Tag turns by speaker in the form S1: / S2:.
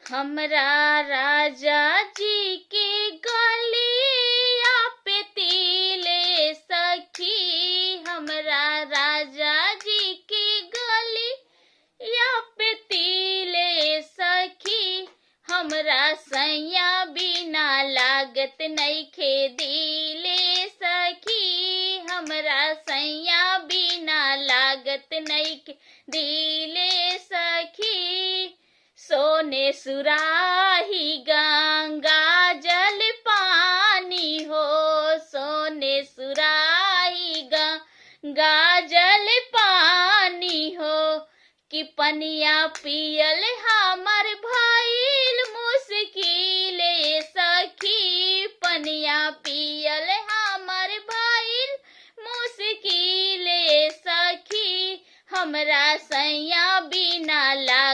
S1: हमरा राजा जी के गलिया पे तिले सखी, हमरा राजा जी के गलिया पे तिले सखी, हमरा सैया बिना लागत नइखे दिले सखी, हमरा सैया बिना लागत नइखे दिले सखी। सोने सुराही गंगा जल पानी हो, सोने सुराही गंगा जल पानी हो, कि पनिया पियल हमर भइल मुश्किले सखी, पनिया पियल हमर भइल मुश्किले सखी, हमरा सैया बिना लाग